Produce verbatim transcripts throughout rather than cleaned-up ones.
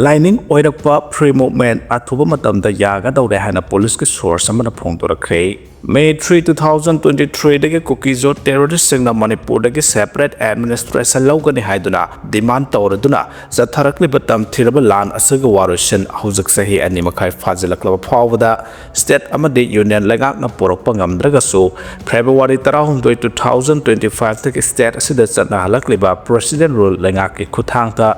ꯂꯥꯏꯅꯤꯡ ꯑꯣꯏꯔꯛꯄ free movement ꯑꯊꯨꯕ ꯃꯇꯝꯗ ꯌꯥꯒꯗꯧꯔꯦ ꯍꯥꯏꯅ ꯄꯨꯂꯤꯁꯀꯤ ꯁꯣꯔꯁ ꯑꯃꯅ ꯐꯣꯡꯗꯣꯔꯛꯈ꯭ꯔꯦ꯫ May three, two thousand twenty-threeꯗꯒꯤ ꯀꯨꯀꯤꯖꯣ ꯇꯦꯔꯣꯔꯤꯁꯁꯤꯡꯅ ꯃꯅꯤꯄꯨꯔꯗꯒꯤ separate administration ꯂꯧꯒꯅꯤ ꯍꯥꯏꯗꯨꯅ demand ꯇꯧꯔꯗꯨꯅ ꯆꯠꯊꯔꯛꯂꯤꯕ ꯇꯝꯊꯤꯔꯕ ꯂꯥꯟ ꯑꯁꯤꯒꯤ ꯋꯥꯔꯣꯏꯁꯤꯟ ꯍꯧꯖꯤꯛ ꯆꯍꯤ ꯑꯅꯤ ꯃꯈꯥꯏ ꯐꯥꯖꯤꯜꯂꯛꯂꯕ ꯐꯥꯎꯕꯗ state ꯑꯃꯗꯤ union ꯂꯩꯉꯥꯛꯅ ꯄꯨꯔꯛꯄ ꯉꯝꯗ꯭ꯔꯒꯁꯨ, February ꯇꯔꯥꯍꯨꯝꯗꯣꯏ, two thousand twenty-fiveꯗꯒꯤ state ꯑꯁꯤꯗ ꯆꯠꯅꯍꯜꯂꯛꯂꯤꯕ President Rule ꯂꯩꯉꯥꯛꯀꯤ ꯈꯨꯠꯊꯥꯡꯗ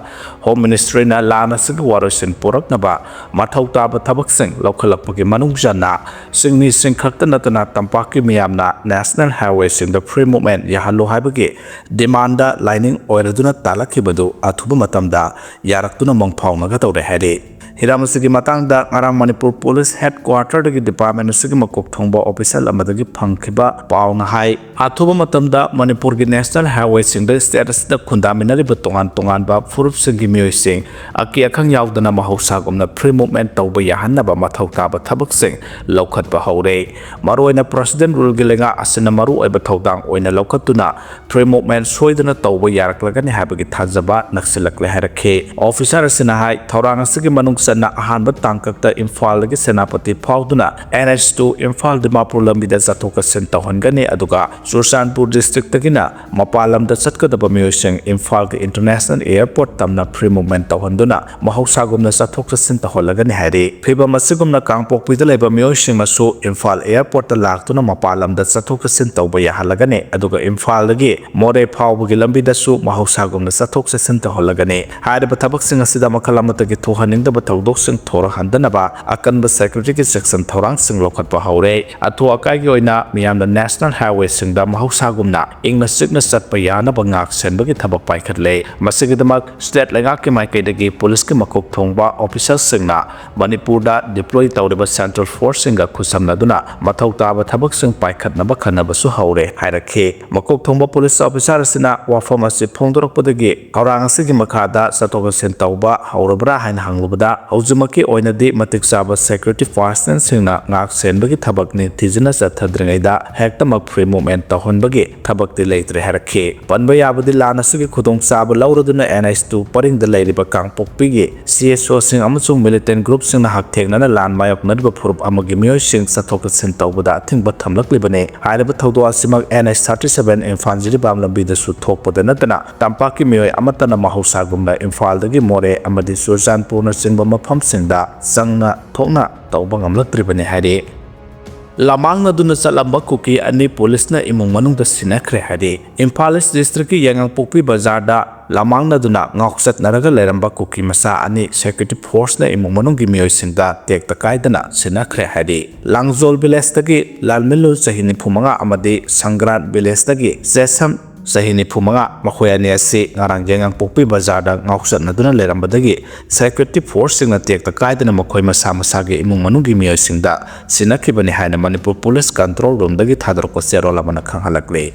Home Ministryꯅ ꯂꯥꯟ ꯑꯁꯤꯒꯤ ꯋꯥꯔꯣꯏꯁꯤꯟ ꯄꯨꯔꯛꯅꯕ ꯃꯊꯧ ꯇꯥꯕ ꯊꯕꯛꯁꯤꯡ ꯂꯧꯈꯠꯂꯛꯄꯒꯤ ꯃꯅꯨꯡ ꯆꯟꯅ ꯆꯤꯡꯃꯤꯁꯤꯡ ꯈꯛꯇ ꯅꯠꯇꯅ ꯇꯝꯄꯥꯛꯀꯤ ꯃꯤꯌꯥꯝꯅ national highwayꯁꯤꯡꯗ free movement ꯌꯥꯍꯜꯂꯨ ꯍꯥꯏꯕꯒꯤ demandꯗ ꯂꯥꯏꯅꯤꯡ ꯑꯣꯏꯔꯗꯨꯅ ꯇꯥꯜꯂꯛꯈꯤꯕꯗꯨ ꯑꯊꯨꯕ ꯃꯇꯝꯗ ꯌꯥꯔꯛꯇꯨꯅ ꯃꯪ ꯐꯥꯎꯅꯒꯗꯧꯔꯦ ꯍꯥꯏꯔꯤ꯫ ꯍꯤꯔꯝ ꯑꯁꯤꯒꯤ ꯃꯇꯥꯡꯗ ꯉꯔꯥꯡ ꯃꯅꯤꯄꯨꯔ ꯄꯨꯂꯤꯁ headquarterꯗꯒꯤ department ꯑꯁꯤꯒꯤ ꯃꯀꯣꯛ ꯊꯣꯡꯕ official ꯑꯃꯗꯒꯤ ꯐꯪꯈꯤꯕ ꯄꯥꯎꯅ ꯍꯥꯏ, ꯑꯊꯨꯕ ꯃꯇꯝꯗ ꯃꯅꯤꯄꯨꯔꯒꯤ national highwayꯁꯤꯡꯗ state ꯑꯁꯤꯗ ꯈꯨꯟꯗꯥꯃꯤꯟꯅꯔꯤꯕ ꯇꯣꯉꯥꯟ ꯇꯣꯉꯥꯟꯕ ꯐꯨꯔꯨꯞꯁꯤꯡꯒꯤ ꯃꯤꯑꯣꯏꯁꯤꯡ ꯑꯀꯤ ꯑꯈꯪ ꯌꯥꯎꯗꯅ ꯃꯍꯧꯁꯥꯒꯨꯝꯅ free movement ꯇꯧꯕ ꯌꯥꯍꯟꯅꯕ ꯃꯊꯧ ꯇꯥꯕ ꯊꯕꯛꯁꯤꯡ ꯂꯧꯈꯠꯄ ꯍꯧꯔꯦ꯫ ꯃꯔꯨꯑꯣꯏꯅ President Ruleꯒꯤ ꯂꯩꯉꯥꯛ ꯑꯁꯤꯅ ꯃꯔꯨꯑꯣꯏꯕ ꯊꯧꯗꯥꯡ ꯑꯣꯏꯅ ꯂꯧꯈꯠꯇꯨꯅ free movement ꯁꯣꯏꯗꯅ ꯇꯧꯕ ꯌꯥꯔꯛꯂꯒꯅꯤ ꯍꯥꯏꯕꯒꯤ ꯊꯥꯖꯕ ꯅꯛꯁꯤꯜꯂꯛꯂꯦ ꯍꯥꯏꯔꯛꯈꯤ꯫ Officer ꯑꯁꯤꯅ ꯍꯥꯏ, ꯊꯧꯔꯥꯡ ꯑꯁꯤꯒꯤ ꯃꯅꯨꯡ ꯆꯟꯅ ꯑꯍꯥꯟꯕ ꯇꯥꯡꯀꯛꯇ ꯏꯝꯐꯥꯜꯗꯒꯤ ꯁꯦꯅꯥꯄꯇꯤ ꯐꯥꯎꯗꯨꯅ N H two Imphal Dimapur ꯂꯝꯕꯤꯗ ꯆꯠꯊꯣꯛ ꯆꯠꯁꯤꯟ ꯇꯧꯍꯟꯒꯅꯤ, ꯑꯗꯨꯒ ꯆꯨꯔꯆꯥꯟꯄꯨꯔ districtꯇꯒꯤꯅ ꯃꯄꯥꯟ ꯂꯝꯗ ꯆꯠꯀꯗꯕ ꯃꯤꯑꯣꯏꯁꯤꯡ ꯏꯝꯐꯥꯜꯒꯤ international airport ꯇꯝꯅ free movement ꯇꯧꯍꯟꯗꯨꯅ ꯃꯍꯧꯁꯥꯒꯨꯝꯅ ꯆꯠꯊꯣꯛ ꯆꯠꯁꯤꯟ ꯇꯧꯍꯜꯂꯒꯅꯤ ꯍꯥꯏꯔꯤ꯫ ꯐꯤꯕꯝ ꯑꯁꯤꯒꯨꯝꯅ ꯀꯥꯡꯄꯣꯛꯄꯤꯗ ꯂꯩꯕ ꯃꯤꯑꯣꯏꯁꯤꯡꯅꯁꯨ ꯏꯝꯐꯥꯜ airportꯇ ꯂꯥꯛꯇꯨꯅ ꯃꯄꯥꯟ ꯂꯝꯗ ꯆꯠꯊꯣꯛ ꯆꯠꯁꯤꯟ ꯇꯧꯕ ꯌꯥꯍꯜꯂꯒꯅꯤ, ꯑꯗꯨꯒ ꯏꯝꯐꯥꯜꯗꯒꯤ ꯃꯣꯔꯦ ꯐꯥꯎꯕꯒꯤ ꯂꯝꯕꯤꯗꯁꯨ ꯃꯍꯧꯁꯥꯒꯨꯝꯅ ꯆꯠꯊꯣꯛ ꯆꯠꯁꯤꯟ ꯇꯧꯍꯜꯂꯒꯅꯤ꯫ ꯍꯥꯏꯔꯤꯕ ꯊꯕꯛꯁꯤꯡ ꯑꯁꯤꯗ ꯃꯈꯜ ꯑꯃꯠꯇꯒꯤ ꯊꯣꯛꯍꯟꯅꯤꯡꯗꯕ ꯊꯧꯗꯣꯛꯁꯤꯡ ꯊꯣꯔꯛꯍꯟꯗꯅꯕ ꯑꯀꯟꯕ securityꯒꯤ ꯆꯦꯛꯁꯤꯟ ꯊꯧꯔꯥꯡꯁꯤꯡ ꯂꯧꯈꯠꯄ ꯍꯧꯔꯦ꯫ ꯑꯊꯨ ꯑꯀꯥꯏꯒꯤ ꯑꯣꯏꯅ ꯃꯤꯌꯥꯝꯅ national highwayꯁꯤꯡꯗ ꯃꯍꯧꯁꯥꯒꯨꯝꯅ ꯏꯪꯅ ꯆꯤꯛꯅ ꯆꯠꯄ ꯌꯥꯅꯕ ꯉꯥꯛ ꯁꯦꯟꯕꯒꯤ ꯊꯕꯛ ꯄꯥꯏꯈꯠꯂꯦ꯫ ꯃꯁꯤꯒꯤꯗꯃꯛ state ꯂꯩꯉꯥꯛꯀꯤ ꯃꯥꯏꯀꯩꯗꯒꯤ ꯄꯨꯂꯤꯁꯀꯤ ꯃꯀꯣꯛ ꯊꯣꯡꯕ officerꯁꯤꯡꯅ ꯃꯅꯤꯄꯨꯔꯗ deploy ꯇꯧꯔꯤꯕ central forceꯁꯤꯡꯒ ꯈꯨꯠꯁꯝꯅꯗꯨꯅ ꯃꯊꯧ ꯇꯥꯕ ꯊꯕꯛꯁꯤꯡ ꯄꯥꯏꯈꯠꯅꯕ ꯈꯟꯅꯕꯁꯨ ꯍꯧꯔꯦ ꯍꯥꯏꯔꯛꯈꯤ꯫ ꯃꯀꯣꯛ ꯊꯣꯡꯕ ꯄꯨꯂꯤꯁ officer ꯑꯁꯤꯅ ꯋꯥꯐꯝ ꯑꯁꯤ ꯐꯣꯡꯗꯣꯔꯛꯄꯗꯒꯤ ꯊꯧꯔꯥꯡ ꯑꯁꯤꯒꯤ ꯃꯈꯥꯗ ꯆꯠꯊꯣꯛ ꯆꯠꯁꯤꯟ ꯇꯧꯕ ꯍꯧꯔꯕ꯭ꯔꯥ ꯍꯥꯏꯅ ꯍꯪꯂꯨꯕꯗ, ꯍꯧꯖꯤꯛꯃꯛꯀꯤ ꯑꯣꯏꯅꯗꯤ ꯃꯇꯤꯛ ꯆꯥꯕ security personnelꯁꯤꯡꯅ ꯉꯥꯛ ꯁꯦꯟꯕꯒꯤ ꯊꯕꯛ ꯅꯤꯡꯊꯤꯖꯅ ꯆꯠꯊꯗ꯭ꯔꯤꯉꯩꯗ ꯍꯦꯛꯇꯃꯛ free movement ꯇꯧꯍꯟꯕꯒꯤ ꯊꯕꯛꯇꯤ ꯂꯩꯇ꯭ꯔꯦ ꯍꯥꯏꯔꯛꯈꯤ꯫ ꯄꯟꯕ ꯌꯥꯕꯗꯤ, ꯂꯥꯟ ꯑꯁꯤꯒꯤ ꯈꯨꯗꯣꯡꯆꯥꯕ ꯂꯧꯔꯗꯨꯅ NH two ꯄꯔꯤꯡꯗ ꯂꯩꯔꯤꯕ ꯀꯥꯡꯄꯣꯛꯄꯤꯒꯤ CSOꯁꯤꯡ ꯑꯃꯁꯨꯡ militant groupꯁꯤꯡꯅ ꯍꯛꯊꯦꯡꯅꯅ ꯂꯥꯟ ꯃꯥꯌꯣꯛꯅꯔꯤꯕ ꯐꯨꯔꯨꯞ ꯑꯃꯒꯤ ꯃꯤꯑꯣꯏꯁꯤꯡ ꯆꯠꯊꯣꯛ ꯆꯠꯁꯤꯟ ꯇꯧꯕꯗ ꯑꯊꯤꯡꯕ ꯊꯝꯂꯛꯂꯤꯕꯅꯤ꯫ ꯍꯥꯏꯔꯤꯕ ꯊꯧꯗꯣꯛ ꯑꯁꯤꯃꯛ NH thirty seven Imphal Jiribam ꯂꯝꯕꯤꯗꯁꯨ ꯊꯣꯛꯄꯗ ꯅꯠꯇꯅ ꯇꯝꯄꯥꯛꯀꯤ ꯃꯤꯑꯣꯏ ꯑꯃꯠꯇꯅ ꯃꯍꯧꯁꯥꯒꯨꯝꯅ ꯏꯝꯐꯥꯜꯗꯒꯤ ꯃꯣꯔꯦ ꯑꯃꯗꯤ ꯆꯨꯔꯆꯥꯟꯄꯨꯔꯅꯆꯤꯡꯕ ꯃꯐꯝꯁꯤꯡꯗ ꯆꯪꯅ ꯊꯣꯛꯅ ꯇꯧꯕ ꯉꯝꯂꯛꯇ꯭ꯔꯤꯕꯅꯤ ꯍꯥꯏꯔꯤ꯫ ꯂꯃꯥꯡꯅꯗꯨꯅ ꯆꯠꯂꯝꯕ ꯀꯨꯀꯤ ꯑꯅꯤ ꯄꯨꯂꯤꯁꯅ ꯏꯃꯨꯡ ꯃꯅꯨꯡꯗ ꯁꯤꯟꯅꯈ꯭ꯔꯦ ꯍꯥꯏꯔꯤ꯫ ꯏꯝꯐꯥꯜ East Districtꯀꯤ ꯌꯥꯏꯉꯪꯄꯣꯛꯄꯤ ꯕꯖꯥꯔꯗ ꯂꯃꯥꯡꯅꯗꯨꯅ ꯉꯥꯎꯆꯠꯅꯔꯒ ꯂꯩꯔꯝꯕ ꯀꯨꯀꯤ ꯃꯆꯥ ꯑꯅꯤ security forceꯅ ꯏꯃꯨꯡ ꯃꯅꯨꯡꯒꯤ ꯃꯤꯑꯣꯏꯁꯤꯡꯗ ꯇꯦꯛꯇ ꯀꯥꯏꯗꯅ ꯁꯤꯟꯅꯈ꯭ꯔꯦ ꯍꯥꯏꯔꯤ꯫ ꯂꯥꯡꯖꯣꯜ villageꯇꯒꯤ ꯂꯥꯜꯃꯤꯂꯨ, ꯆꯍꯤ ꯅꯤꯐꯨ ꯃꯉꯥ, ꯑꯃꯗꯤ ꯁꯪꯒ꯭ꯔꯥꯟ villageꯇꯒꯤ ꯖꯦꯁꯝ, ꯆꯍꯤ ꯅꯤꯐꯨ ꯃꯉꯥ, ꯃꯈꯣꯏ ꯑꯅꯤ ꯑꯁꯤ ꯉꯔꯥꯡ ꯌꯥꯏꯉꯪꯄꯣꯛꯄꯤ ꯕꯖꯥꯔꯗ ꯉꯥꯎꯆꯠꯅꯗꯨꯅ ꯂꯩꯔꯝꯕꯗꯒꯤ security forceꯁꯤꯡꯅ ꯇꯦꯛꯇ ꯀꯥꯏꯗꯅ ꯃꯈꯣꯏ ꯃꯁꯥ ꯃꯁꯥꯒꯤ ꯏꯃꯨꯡ ꯃꯅꯨꯡꯒꯤ ꯃꯤꯑꯣꯏꯁꯤꯡꯗ ꯁꯤꯟꯅꯈꯤꯕꯅꯤ ꯍꯥꯏꯅ ꯃꯅꯤꯄꯨꯔ police control roomꯗꯒꯤ ꯊꯥꯗꯣꯔꯛꯄ ꯆꯦꯔꯣꯜ ꯑꯃꯅ ꯈꯪꯍꯜꯂꯛꯂꯤ꯫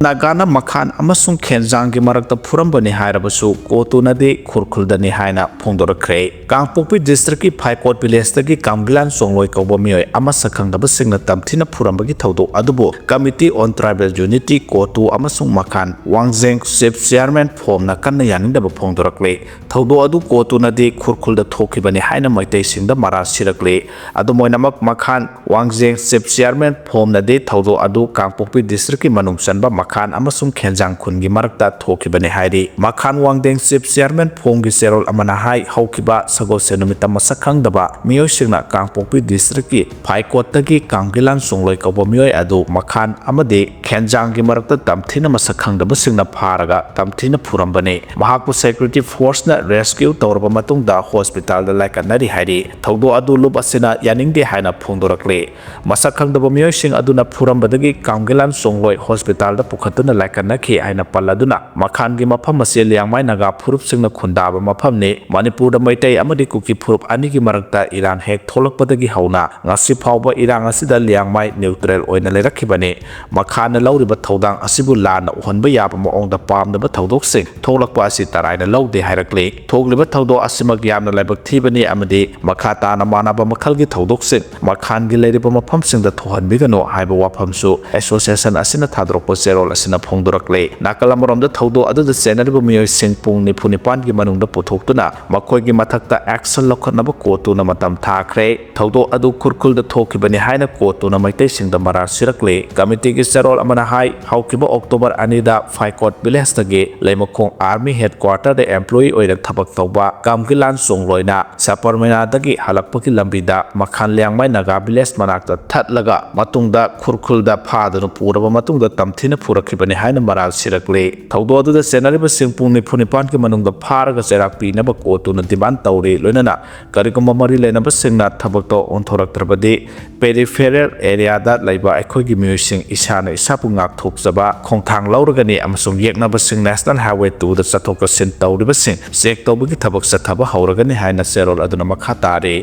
ꯅꯥꯒꯥꯅ ꯃꯈꯥꯟ ꯑꯃꯁꯨꯡ ꯈꯦꯟꯖꯥꯡꯒꯤ ꯃꯔꯛꯇ ꯐꯨꯔꯝꯕꯅꯤ ꯍꯥꯏꯔꯕꯁꯨ ꯀꯣꯇꯨꯅꯗꯤ ꯈꯨꯔꯈꯨꯜꯗꯅꯤ ꯍꯥꯏꯅ ꯐꯣꯡꯗꯣꯔꯛꯈ꯭ꯔꯦ꯫ ꯀꯥꯡꯄꯣꯛꯄꯤ districtꯀꯤ ꯐꯥꯏꯀꯣꯠ villageꯇꯒꯤ ꯀꯥꯝꯒꯤꯂꯥꯟ ꯆꯣꯡꯂꯣꯏ ꯀꯧꯕ ꯃꯤꯑꯣꯏ ꯑꯃ ꯁꯛꯈꯪꯗꯕ ꯁꯤꯡꯅ ꯇꯝꯊꯤꯅ ꯐꯨꯔꯝꯕꯒꯤ ꯊꯧꯗꯣꯛ ꯑꯗꯨꯕꯨ Committee on Tribal Unity, ꯀꯣꯇꯨ ꯑꯃꯁꯨꯡ ꯃꯈꯥꯟ ꯋꯥꯡꯖꯦꯡ chief chairman ꯐꯣꯝꯅ ꯀꯟꯅ ꯌꯥꯅꯤꯡꯗꯕ ꯐꯣꯡꯗꯣꯔꯛꯂꯤ꯫ ꯊꯧꯗꯣꯛ ꯑꯗꯨ ꯀꯣꯇꯨꯅꯗꯤ ꯈꯨꯔꯈꯨꯜꯗ ꯊꯣꯛꯈꯤꯕꯅꯤ ꯍꯥꯏꯅ ꯃꯩꯇꯩꯁꯤꯡꯗ ꯃꯔꯥꯜ ꯁꯤꯔꯛꯂꯤ꯫ ꯑꯗꯨꯝ ꯑꯣꯏꯅꯃꯛ, ꯃꯈꯥꯟ ꯋꯥꯡꯖꯦꯡ chief chairman ꯐꯣꯝꯅꯗꯤ ꯊꯧꯗꯣꯛ ꯑꯗꯨ ꯀꯥꯡꯄꯣꯛꯄꯤ districtꯀꯤ ꯃꯅꯨꯡ ꯆꯟꯕ ꯃꯈꯥꯟ ꯑꯃꯁꯨꯡ ꯈꯦꯟꯖꯥꯡ ꯈꯨꯟꯒꯤ ꯃꯔꯛꯇ ꯊꯣꯛꯈꯤꯕꯅꯤ ꯍꯥꯏꯔꯤ꯫ ꯃꯈꯥꯟ ꯋꯥꯡꯖꯦꯡ chief chairman ꯐꯣꯝꯒꯤ ꯆꯦꯔꯣꯜ ꯑꯃꯅ ꯍꯥꯏ, ꯍꯧꯈꯤꯕ ꯁꯒꯣꯜꯁꯦꯟ ꯅꯨꯃꯤꯠꯇ ꯃꯁꯛ ꯈꯪꯗꯕ ꯃꯤꯑꯣꯏꯁꯤꯡꯅ ꯀꯥꯡꯄꯣꯛꯄꯤ districtꯀꯤ ꯐꯥꯏꯀꯣꯠꯇꯒꯤ ꯀꯥꯡꯒꯤꯂꯥꯟ ꯆꯣꯡꯂꯣꯏ ꯀꯧꯕ ꯃꯤꯑꯣꯏ ꯑꯗꯨ ꯃꯈꯥꯟ ꯑꯃꯗꯤ ꯈꯦꯟꯖꯥꯡꯒꯤ ꯃꯔꯛꯇ ꯇꯝꯊꯤꯅ ꯃꯁꯛ ꯈꯪꯗꯕꯁꯤꯡꯅ ꯐꯥꯔꯒ ꯇꯝꯊꯤꯅ ꯐꯨꯔꯝꯕꯅꯤ꯫ ꯃꯍꯥꯛꯄꯨ security forceꯅ rescue ꯇꯧꯔꯕ ꯃꯇꯨꯡꯗ hospitalꯗ ꯂꯥꯏꯀꯠꯅꯔꯤ ꯍꯥꯏꯔꯤ꯫ ꯊꯧꯗꯣꯛ ꯑꯗꯨ ꯂꯨꯞ ꯑꯁꯤꯅ ꯌꯥꯅꯤꯡꯗꯦ ꯍꯥꯏꯅ ꯐꯣꯡꯗꯣꯔꯛꯂꯤ꯫ ꯃꯁꯛ ꯈꯪꯗꯕ ꯃꯤꯑꯣꯏꯁꯤꯡ ꯑꯗꯨꯅ ꯐꯨꯔꯝꯕꯗꯒꯤ ꯀꯥꯝꯒꯤꯂꯥꯟ ꯆꯣꯡꯂꯣꯏ hospitalꯗ ꯄꯨꯈꯠ ꯄꯨꯈꯠꯇꯨꯅ ꯂꯥꯏꯀꯠꯅꯈꯤ ꯍꯥꯏꯅ ꯄꯜꯂꯗꯨꯅ, ꯃꯈꯥꯟꯒꯤ ꯃꯐꯝ ꯑꯁꯤ ꯂꯤꯌꯥꯡꯃꯥꯏ ꯅꯥꯒꯥ ꯐꯨꯔꯨꯞꯁꯤꯡꯅ ꯈꯨꯟꯗꯥꯕ ꯃꯐꯝꯅꯤ꯫ ꯃꯅꯤꯄꯨꯔꯗ ꯃꯩꯇꯩ ꯑꯃꯗꯤ ꯀꯨꯀꯤ ꯐꯨꯔꯨꯞ ꯑꯅꯤꯒꯤ ꯃꯔꯛꯇ ꯏꯔꯥꯟ ꯍꯦꯛ ꯊꯣꯛꯂꯛꯄꯗꯒꯤ ꯍꯧꯅ ꯉꯁꯤ ꯐꯥꯎꯕ ꯏꯔꯥꯡ ꯑꯁꯤꯗ ꯂꯤꯌꯥꯡꯃꯥꯏ neutral ꯑꯣꯏꯅ ꯂꯩꯔꯛꯈꯤꯕꯅꯤ꯫ ꯃꯈꯥꯟꯅ ꯂꯧꯔꯤꯕ ꯊꯧꯗꯥꯡ ꯑꯁꯤꯕꯨ ꯂꯥꯟꯅ ꯎꯍꯟꯕ ꯌꯥꯕ ꯃꯑꯣꯡꯗ ꯄꯥꯝꯗꯕ ꯊꯧꯗꯣꯛꯁꯤꯡ ꯊꯣꯛꯂꯛꯄ ꯑꯁꯤ ꯇꯔꯥꯏꯅ ꯂꯧꯗꯦ ꯍꯥꯏꯔꯛꯂꯤ꯫ ꯊꯣꯛꯂꯤꯕ ꯊꯧꯗꯣꯛ ꯑꯁꯤꯃꯛ ꯌꯥꯝꯅ ꯂꯥꯏꯕꯛ ꯊꯤꯕꯅꯤ ꯑꯃꯗꯤ ꯃꯈꯥ ꯇꯥꯅ ꯃꯥꯟꯅꯕ ꯃꯈꯜꯒꯤ ꯊꯧꯗꯣꯛꯁꯤꯡ ꯃꯈꯥꯟꯒꯤ ꯂꯩꯔꯤꯕ ꯃꯐꯝꯁꯤꯡꯗ ꯊꯣꯛꯍꯟꯕꯤꯒꯅꯨ ꯍꯥꯏꯕ ꯋꯥꯐꯝꯁꯨ association ꯑꯁꯤꯅ ꯊꯥꯗꯣꯔꯛꯄ ꯆꯦꯔꯣꯜ ꯑꯁꯤꯅ ꯐꯣꯡꯗꯣꯔꯛꯂꯤ꯫ ꯅꯥꯀꯜ ꯑꯃꯔꯣꯝꯗ ꯊꯧꯗꯣꯛ ꯑꯗꯨꯗ ꯆꯦꯟꯅꯔꯤꯕ ꯃꯤꯑꯣꯏꯁꯤꯡ ꯄꯨꯡ ꯅꯤꯐꯨ ꯅꯤꯄꯥꯟꯒꯤ ꯃꯅꯨꯡꯗ ꯄꯨꯊꯣꯛꯇꯨꯅ ꯃꯈꯣꯏꯒꯤ ꯃꯊꯛꯇ action ꯂꯧꯈꯠꯅꯕ ꯀꯣꯔꯠꯇꯨꯅ ꯃꯇꯝ ꯊꯥꯈ꯭ꯔꯦ꯫ ꯊꯧꯗꯣꯛ ꯑꯗꯨ ꯈꯨꯔꯈꯨꯜꯗ ꯊꯣꯛꯈꯤꯕꯅꯤ ꯍꯥꯏꯅ ꯀꯣꯔꯠꯇꯨꯅ ꯃꯩꯇꯩꯁꯤꯡꯗ ꯃꯔꯥꯜ ꯁꯤꯔꯛꯂꯤ꯫ ꯀꯃꯤꯇꯤꯒꯤ ꯆꯦꯔꯣꯜ ꯑꯃꯅ ꯍꯥꯏ, ꯍꯧꯈꯤꯕ October ꯑꯅꯤꯗ ꯐꯥꯏꯀꯣꯠ villageꯇꯒꯤ ꯂꯩꯃꯈꯣꯡ army headquarterꯗ employee ꯑꯣꯏꯅ ꯊꯕꯛ ꯇꯧꯕ ꯀꯝꯒꯤꯂꯥꯟ ꯆꯣꯡꯂꯣꯏꯅ ꯁꯄꯔꯃꯦꯅꯥꯗꯒꯤ ꯍꯜꯂꯛꯄꯒꯤ ꯂꯝꯕꯤꯗ ꯃꯈꯥꯟ ꯂꯤꯌꯥꯡꯃꯥꯏ ꯅꯥꯒꯥ village ꯃꯅꯥꯛꯇ ꯊꯠꯂꯒ ꯃꯇꯨꯡꯗ ꯈꯨꯔꯈꯨꯜꯗ ꯐꯥꯗꯨꯅ ꯄꯨꯔꯕ ꯃꯇꯨꯡꯗ ꯇꯝꯊꯤꯅ ꯐꯨꯔꯛꯈꯤꯕꯅꯤ ꯍꯥꯏꯅ ꯃꯔꯥꯜ ꯁꯤꯔꯛꯂꯤ꯫ ꯊꯧꯗꯣꯛ ꯑꯗꯨꯗ ꯆꯦꯟꯅꯔꯤꯕꯁꯤꯡ ꯄꯨꯡ ꯅꯤꯐꯨ ꯅꯤꯄꯥꯟꯒꯤ ꯃꯅꯨꯡꯗ ꯐꯥꯔꯒ ꯆꯩꯔꯥꯛ ꯄꯤꯅꯕ ꯀꯣꯔꯠꯇꯨꯅ demand ꯇꯧꯔꯤ꯫ ꯂꯣꯏꯅꯅ ꯀꯔꯤꯒꯨꯝꯕ ꯃꯔꯤ ꯂꯩꯅꯕꯁꯤꯡꯅ ꯊꯕꯛꯇ ꯑꯣꯟꯊꯣꯔꯛꯇ꯭ꯔꯕꯗꯤ peripheral areaꯗ ꯂꯩꯕ ꯑꯩꯈꯣꯏꯒꯤ ꯃꯤꯑꯣꯏꯁꯤꯡ ꯏꯁꯥꯅ ꯏꯁꯥꯕꯨ ꯉꯥꯛꯊꯣꯛꯆꯕ ꯈꯣꯡꯊꯥꯡ ꯂꯧꯔꯒꯅꯤ ꯑꯃꯁꯨꯡ ꯌꯦꯛꯅꯕꯁꯤꯡ National Highway twoꯗ ꯆꯠꯊꯣꯛ ꯆꯠꯁꯤꯟ ꯇꯧꯔꯤꯕꯁꯤꯡ check ꯇꯧꯕꯒꯤ ꯊꯕꯛ ꯆꯠꯊꯕ ꯍꯧꯔꯒꯅꯤ ꯍꯥꯏꯅ ꯆꯦꯔꯣꯜ ꯑꯗꯨꯅ ꯃꯈꯥ ꯇꯥꯔꯤ꯫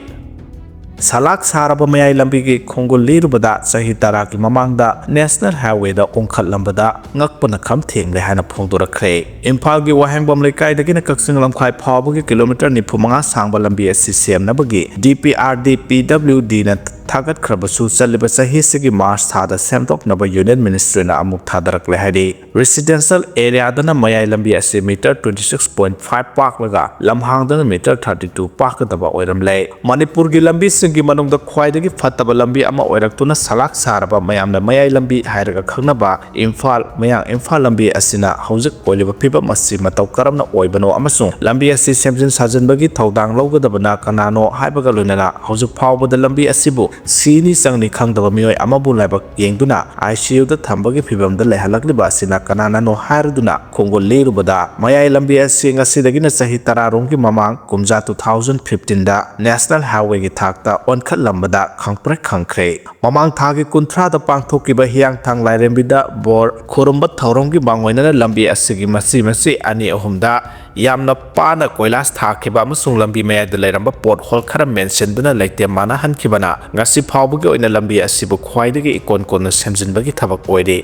ꯁꯂꯥꯛ ꯁꯥꯔꯕ ꯃꯌꯥꯏ ꯂꯝꯕꯤꯒꯤ ꯈꯣꯡꯒꯨꯜ ꯂꯤꯔꯨꯕꯗ ꯆꯍꯤ ꯇꯔꯥꯒꯤ ꯃꯃꯥꯡꯗ National Highwayꯗ ꯎꯪꯈꯠꯂꯝꯕꯗ ꯉꯛꯄꯅ ꯈꯝ ꯊꯦꯡꯂꯦ ꯍꯥꯏꯅ ꯐꯣꯡꯗꯣꯔꯛꯈ꯭ꯔꯦ꯫ ꯏꯝꯐꯥꯜꯒꯤ ꯋꯥꯍꯦꯡꯕꯝ ꯂꯩꯀꯥꯏꯗꯒꯤꯅ ꯀꯛꯆꯤꯡ ꯂꯝꯈꯥꯏ ꯐꯥꯎꯕꯒꯤ kilometre ꯅꯤꯐꯨ ꯃꯉꯥ ꯁꯥꯡꯕ ꯂꯝꯕꯤ ꯑꯁꯤ ꯁꯦꯝꯅꯕꯒꯤ D P R D P W Dꯅ ꯊꯥꯒꯠꯈ꯭ꯔꯕꯁꯨ, ꯆꯠꯂꯤꯕ ꯆꯍꯤꯁꯤꯒꯤ March ꯊꯥꯗ ꯁꯦꯝꯗꯣꯛꯅꯕ Union Ministryꯅ ꯑꯃꯨꯛ ꯊꯥꯗꯔꯛꯂꯦ ꯍꯥꯏꯔꯤ꯫ Residential areaꯗꯅ ꯃꯌꯥꯏ ꯂꯝꯕꯤ ꯑꯁꯤ metre twenty six point five ꯄꯥꯛꯂꯒ, ꯂꯝꯍꯥꯡꯗꯅ metre thirty two ꯄꯥꯛꯀꯗꯕ ꯑꯣꯏꯔꯝꯂꯦ꯫ ꯃꯅꯤꯄꯨꯔꯒꯤ ꯂꯝꯕꯤꯁꯤꯡꯒꯤ ꯃꯅꯨꯡꯗ ꯈ꯭ꯋꯥꯏꯗꯒꯤ ꯐꯠꯇꯕ ꯂꯝꯕꯤ ꯑꯃ ꯑꯣꯏꯔꯛꯇꯨꯅ ꯁꯂꯥꯛ ꯁꯥꯔꯕ ꯃꯌꯥꯝꯅ ꯃꯌꯥꯏ ꯂꯝꯕꯤ ꯍꯥꯏꯔꯒ ꯈꯪꯅꯕ ꯏꯝꯐꯥꯜ ꯃꯌꯥꯡ ꯏꯝꯐꯥꯜ ꯂꯝꯕꯤ ꯑꯁꯤꯅ ꯍꯧꯖꯤꯛ ꯑꯣꯏꯔꯤꯕ ꯐꯤꯕꯝ ꯑꯁꯤ ꯃꯇꯧ ꯀꯔꯝꯅ ꯑꯣꯏꯕꯅꯣ ꯑꯃꯁꯨꯡ ꯂꯝꯕꯤ ꯑꯁꯤ ꯁꯦꯝꯖꯤꯟ ꯁꯥꯖꯤꯟꯕꯒꯤ ꯊꯧꯗꯥꯡ ꯂꯧꯒꯗꯕꯅ ꯀꯅꯥꯅꯣ ꯍꯥꯏꯕꯒ ꯂꯣꯏꯅꯅ ꯍꯧꯖꯤꯛ ꯐꯥꯎꯕꯗ ꯂꯝꯕꯤ ꯑꯁꯤꯕꯨ ꯁꯤꯅꯤ ꯆꯪꯅꯤ ꯈꯪꯗꯕ ꯃꯤꯑꯣꯏ ꯑꯃꯕꯨ ꯂꯥꯏꯕꯛ ꯌꯦꯡꯗꯨꯅ I C Uꯗ ꯊꯝꯕꯒꯤ ꯐꯤꯕꯝꯗ ꯂꯩꯍꯜꯂꯛꯂꯤꯕ ꯑꯁꯤꯅ ꯀꯅꯥꯅꯅꯣ ꯍꯥꯏꯔꯗꯨꯅ ꯈꯣꯡꯒꯨꯜ ꯂꯤꯔꯨꯕꯗ, ꯃꯌꯥꯏ ꯂꯝꯕꯤ ꯑꯁꯤ ꯉꯁꯤꯗꯒꯤꯅ ꯆꯍꯤ ꯇꯔꯥ ꯔꯣꯝꯒꯤ ꯃꯃꯥꯡ ꯀꯨꯝꯖꯥ two thousand fifteenꯗ National Highwayꯒꯤ ꯊꯥꯛꯇ ꯑꯣꯟꯈꯠꯂꯝꯕꯗ ꯈꯪꯄ꯭ꯔꯦꯛ ꯈꯪꯈ꯭ꯔꯦ꯫ ꯃꯃꯥꯡ ꯊꯥꯒꯤ ꯀꯨꯟꯊ꯭ꯔꯥꯗ ꯄꯥꯡꯊꯣꯛꯈꯤꯕ ꯍꯤꯌꯥꯡꯊꯥꯡ ꯂꯥꯏꯔꯦꯝꯕꯤꯗ ꯕꯣꯔ ꯈꯨꯔꯨꯝꯕ ꯊꯧꯔꯝꯒꯤ ꯃꯥꯡꯑꯣꯏꯅꯅ ꯂꯝꯕꯤ ꯑꯁꯤꯒꯤ ꯃꯆꯤ ꯃꯆꯤ ꯑꯅꯤ ꯑꯍꯨꯝꯗ ꯌꯥꯝꯅ ꯄꯥꯅ ꯀꯣꯏꯂꯥꯁ ꯊꯥꯈꯤꯕ ꯑꯃꯁꯨꯡ ꯂꯝꯕꯤ ꯃꯌꯥꯏꯗ ꯂꯩꯔꯝꯕ ꯄꯣꯠ ꯍꯣꯜ ꯈꯔ ꯃꯦꯟꯁꯤꯟꯗꯨꯅ ꯂꯩꯇꯦꯝ ꯃꯥꯟꯅꯍꯟꯈꯤꯕꯅ ꯉꯁꯤ ꯐꯥꯎꯕꯒꯤ ꯑꯣꯏꯅ ꯂꯝꯕꯤ ꯑꯁꯤꯕꯨ ꯈ꯭ꯋꯥꯏꯗꯒꯤ ꯏꯀꯣꯟ ꯀꯣꯟꯅ ꯁꯦꯝꯖꯤꯟꯕꯒꯤ ꯊꯕꯛ ꯑꯣꯏꯔꯤ꯫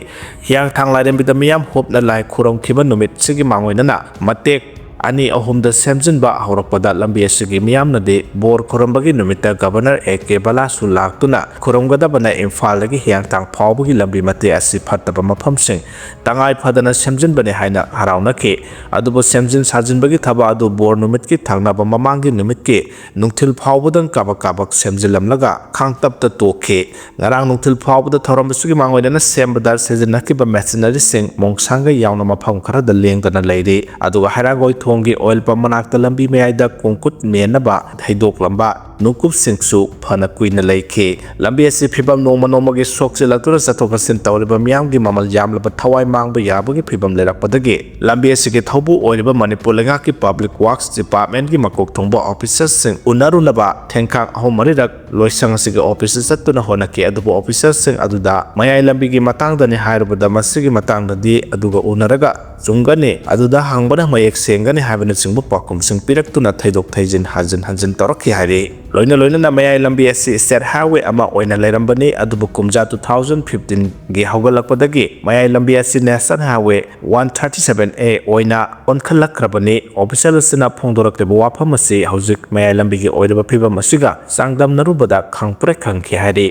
ꯍꯤꯌꯥꯡꯊꯥꯡ ꯂꯥꯏꯔꯦꯝꯕꯤꯗ ꯃꯤꯌꯥꯝ ꯍꯨꯞꯅ ꯂꯥꯏ ꯈꯨꯔꯨꯝꯈꯤꯕ ꯅꯨꯃꯤꯠꯁꯤꯒꯤ ꯃꯥꯡꯑꯣꯏꯅꯅ ꯃꯇꯦꯛ ꯑꯅꯤ ꯑꯍꯨꯝꯗ ꯁꯦꯝꯖꯤꯟꯕ ꯍꯧꯔꯛꯄꯗ ꯂꯝꯕꯤ ꯑꯁꯤꯒꯤ ꯃꯤꯌꯥꯝꯅꯗꯤ ꯕꯣꯔ ꯈꯨꯔꯨꯝꯕꯒꯤ ꯅꯨꯃꯤꯠꯇ ꯒꯕꯔꯅꯔ ꯑꯦ ꯀꯦ ꯕꯂꯥꯁꯨ ꯂꯥꯛꯇꯨꯅ ꯈꯨꯔꯨꯝꯒꯗꯕꯅ ꯏꯝꯐꯥꯜꯗꯒꯤ ꯍꯤꯌꯥꯡꯊꯥꯡ ꯐꯥꯎꯕꯒꯤ ꯂꯝꯕꯤ ꯃꯇꯦꯛ ꯑꯁꯤ ꯐꯠꯇꯕ ꯃꯐꯝꯁꯤꯡ ꯇꯉꯥꯏ ꯐꯗꯅ ꯁꯦꯝꯖꯤꯟꯕꯅꯤ ꯍꯥꯏꯅ ꯍꯔꯥꯎꯅꯈꯤ꯫ ꯑꯗꯨꯕꯨ ꯁꯦꯝꯖꯤꯟ ꯁꯥꯖꯤꯟꯕꯒꯤ ꯊꯕꯛ ꯑꯗꯨ ꯕꯣꯔ ꯅꯨꯃꯤꯠꯀꯤ ꯊꯪꯅꯕ ꯃꯃꯥꯡꯒꯤ ꯅꯨꯃꯤꯠꯀꯤ ꯅꯨꯡꯊꯤꯜ ꯐꯥꯎꯕꯗꯪ ꯀꯥꯕꯛ ꯀꯥꯕꯛ ꯁꯦꯝꯖꯤꯜꯂꯝꯂꯒ ꯈꯥꯡꯇꯞꯇ ꯇꯣꯛꯈꯤ꯫ ꯉꯔꯥꯡ ꯅꯨꯡꯊꯤꯜ ꯐꯥꯎꯕꯗ ꯊꯧꯔꯝ ꯑꯁꯤꯒꯤ ꯃꯥꯡꯑꯣꯏꯅꯅ ꯁꯦꯝꯕꯗ ꯁꯤꯖꯤꯟꯅꯈꯤꯕ ꯃꯦꯁꯤꯅꯔꯤꯁꯤꯡ ꯃꯣꯡꯁꯥꯡꯒꯩ ꯌꯥꯎꯅ ꯃꯐꯝ ꯈꯔꯗ ꯂꯦꯡꯗꯅ ꯂꯩꯔꯤ꯫ ꯑꯗꯨꯒ ꯍꯩꯔꯥꯡꯒꯣꯏ ꯊꯣꯡꯒꯤ ꯑꯣꯏꯜ ꯄꯝ ꯃꯅꯥꯛꯇ ꯂꯝꯕꯤ ꯃꯌꯥꯏꯗ ꯀꯣꯡꯀꯨꯠ ꯃꯦꯟꯅꯕ ꯍꯩꯗꯣꯛꯂꯝꯕ ꯅꯨꯡꯀꯨꯞꯁꯤꯡꯁꯨ ꯐꯅ ꯀꯨꯏꯅ ꯂꯩꯈꯤ꯫ ꯂꯝꯕꯤ ꯑꯁꯤ ꯐꯤꯕꯝ ꯅꯣꯡꯃ ꯅꯣꯡꯃꯒꯤ ꯁꯣꯛꯆꯤꯜꯂꯛꯇꯨꯅ ꯆꯠꯊꯣꯛ ꯆꯠꯁꯤꯟ ꯇꯧꯔꯤꯕ ꯃꯤꯌꯥꯝꯒꯤ ꯃꯃꯜ ꯌꯥꯝꯂꯕ ꯊꯋꯥꯏ ꯃꯥꯡꯕ ꯌꯥꯕꯒꯤ ꯐꯤꯕꯝ ꯂꯩꯔꯛꯄꯗꯒꯤ ꯂꯝꯕꯤ ꯑꯁꯤꯒꯤ ꯊꯧꯕꯨ ꯑꯣꯏꯔꯤꯕ ꯃꯅꯤꯄꯨꯔ ꯂꯩꯉꯥꯛꯀꯤ ꯄꯕ꯭ꯂꯤꯛ ꯋꯥꯔꯛꯁ ꯗꯤꯄꯥꯔꯠꯃꯦꯟꯒꯤ ꯃꯀꯣꯛ ꯊꯣꯡꯕ ꯑꯣꯐꯤꯁꯔꯁꯤꯡ ꯎꯅꯔꯨꯅꯕ ꯊꯦꯡꯈꯥꯡ ꯑꯍꯨꯝ ꯃꯔꯤꯔꯛ ꯂꯣꯏꯁꯪ ꯑꯁꯤꯒꯤ ꯑꯣꯐꯤꯁꯇ ꯆꯠꯇꯨꯅ ꯍꯣꯠꯅꯈꯤ꯫ ꯑꯗꯨꯕꯨ ꯑꯣꯐꯤꯁꯔꯁꯤꯡ ꯑꯗꯨꯗ ꯃꯌꯥꯏ ꯂꯝꯕꯤꯒꯤ ꯃꯇꯥꯡꯗꯅꯤ ꯍꯥꯏꯔꯨꯕꯗ ꯃꯁꯤꯒꯤ ꯃꯇꯥꯡꯗꯗꯤ ꯑꯗꯨꯒ ꯎꯅꯔꯒ ꯆꯨꯝꯒꯅꯤ, ꯑꯗꯨꯗ ꯍꯪꯕꯅ ꯃꯌꯦꯛ ꯁꯦꯡꯒꯅꯤ ꯍꯥꯏꯕꯅꯆꯤꯡꯕ ꯄꯥꯎꯈꯨꯝꯁꯤꯡ ꯄꯤꯔꯛꯇꯨꯅ ꯊꯩꯗꯣꯛ ꯊꯩꯖꯤꯟ ꯍꯟꯖꯤꯟ ꯍꯟꯖꯤꯟ ꯇꯧꯔꯛꯈꯤ ꯍꯥꯏꯔꯤ꯫ ꯂꯣꯏꯅ ꯂꯣꯏꯅꯅ ꯃꯌꯥꯏ ꯂꯝꯕꯤ ꯑꯁꯤ ꯁ꯭ꯇꯦꯠ ꯍꯥꯏꯋꯦ ꯑꯃ ꯑꯣꯏꯅ ꯂꯩꯔꯝꯕꯅꯤ, ꯑꯗꯨꯕꯨ ꯀꯨꯝꯖꯥ ꯇꯨ ꯊꯥꯎꯖꯟ ꯐꯤꯐꯇꯤꯟꯒꯤ ꯍꯧꯒꯠꯂꯛꯄꯗꯒꯤ ꯃꯌꯥꯏ ꯂꯝꯕꯤ ꯑꯁꯤ national highway one thirty seven A ꯑꯣꯏꯅ ꯑꯣꯟꯈꯠꯂꯛꯈ꯭ꯔꯕꯅꯤ꯫ ꯑꯣꯐꯤꯁꯤꯌꯦꯜ ꯑꯁꯤꯅ ꯐꯣꯡꯗꯣꯔꯛꯂꯤꯕ ꯋꯥꯐꯝ ꯑꯁꯤ ꯍꯧꯖꯤꯛ ꯃꯌꯥꯏ ꯂꯝꯕꯤꯒꯤ ꯑꯣꯏꯔꯤꯕ ꯐꯤꯕꯝ ꯑꯁꯤꯒ ꯆꯥꯡꯗꯝꯅꯔꯨꯕꯗ ꯈꯪꯄ꯭ꯔꯦꯛ ꯈꯪꯈꯤ ꯍꯥꯏꯔꯤ꯫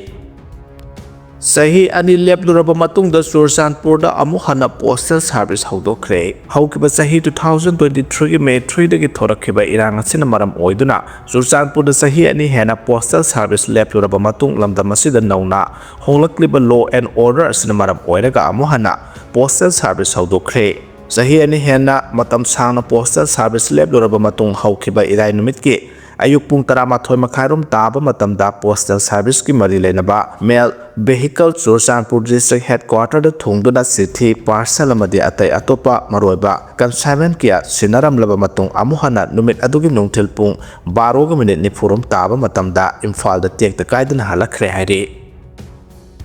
ꯆꯍꯤ ꯑꯅꯤ ꯂꯦꯞꯂꯨꯔꯕ ꯃꯇꯨꯡꯗ ꯆꯨꯔꯆꯥꯟꯄꯨꯔꯗ ꯑꯃꯨꯛ ꯍꯟꯅ ꯄꯣꯁꯇꯦꯜ ꯁꯥꯔꯚꯤꯁ ꯍꯧꯗꯣꯛꯈ꯭ꯔꯦ꯫ ꯍꯧꯈꯤꯕ ꯆꯍꯤ ꯇꯨ ꯊꯥꯎꯖꯟ ꯇ꯭ꯋꯦꯟꯇꯤ ꯊ꯭ꯔꯤꯒꯤ ꯃꯦ ꯊ꯭ꯔꯤꯗꯒꯤ ꯊꯣꯔꯛꯈꯤꯕ ꯏꯔꯥꯡ ꯑꯁꯤꯅ ꯃꯔꯝ ꯑꯣꯏꯗꯨꯅ ꯆꯨꯔꯆꯥꯟꯄꯨꯔꯗ ꯆꯍꯤ ꯑꯅꯤ ꯍꯦꯟꯅ ꯄꯣꯁꯇꯦꯜ ꯁꯥꯔꯚꯤꯁ ꯂꯦꯞꯂꯨꯔꯕ ꯃꯇꯨꯡ ꯂꯝꯗꯝ ꯑꯁꯤꯗ ꯅꯧꯅ ꯍꯣꯡꯂꯛꯂꯤꯕ ꯂꯣ ꯑꯦꯟ ꯑꯣꯔꯗꯔ ꯑꯁꯤꯅ ꯃꯔꯝ ꯑꯣꯏꯔꯒ ꯑꯃꯨꯛ ꯍꯟꯅ ꯄꯣꯁꯇꯦꯜ ꯁꯥꯔꯚꯤꯁ ꯍꯧꯗꯣꯛꯈ꯭ꯔꯦ꯫ ꯆꯍꯤ ꯑꯅꯤ ꯍꯦꯟꯅ ꯃꯇꯝ ꯁꯥꯡꯅ ꯄꯣꯁꯇꯦꯜ ꯁꯥꯔꯚꯤꯁ ꯂꯦꯞꯂꯨꯔꯕ ꯃꯇꯨꯡ ꯍꯧꯈꯤꯕ ꯏꯔꯥꯏ ꯅꯨꯃꯤꯠꯀꯤ ꯑꯌꯨꯛ ꯄꯨꯡ ꯇꯔꯥꯃꯥꯊꯣꯏ ꯃꯈꯥꯏꯔꯣꯝ ꯇꯥꯕ ꯃꯇꯝꯗ postal serviceꯀꯤ ꯃꯔꯤ ꯂꯩꯅꯕ mail vehicle ꯆꯨꯔꯆꯥꯟꯄꯨꯔ district headquarterꯗ ꯊꯨꯡꯗꯨꯅ ꯆꯤꯊꯤ, parcel ꯑꯃꯗꯤ ꯑꯇꯩ ꯑꯇꯣꯞꯄ ꯃꯔꯨꯑꯣꯏꯕ consignment ꯀꯌꯥ ꯁꯤꯟꯅꯔꯝꯂꯕ ꯃꯇꯨꯡ ꯑꯃꯨꯛ ꯍꯟꯅ ꯅꯨꯃꯤꯠ ꯑꯗꯨꯒꯤ ꯅꯨꯡꯊꯤꯜ ꯄꯨꯡ ꯕꯥꯔꯣꯒ ꯃꯤꯅꯤꯠ ꯅꯤꯐꯨꯔꯣꯝ ꯇꯥꯕ ꯃꯇꯝꯗ ꯏꯝꯐꯥꯜꯗ ꯇꯦꯛꯇ ꯀꯥꯏꯗꯅ ꯍꯜꯂꯛꯈ꯭ꯔꯦ ꯍꯥꯏꯔꯤ꯫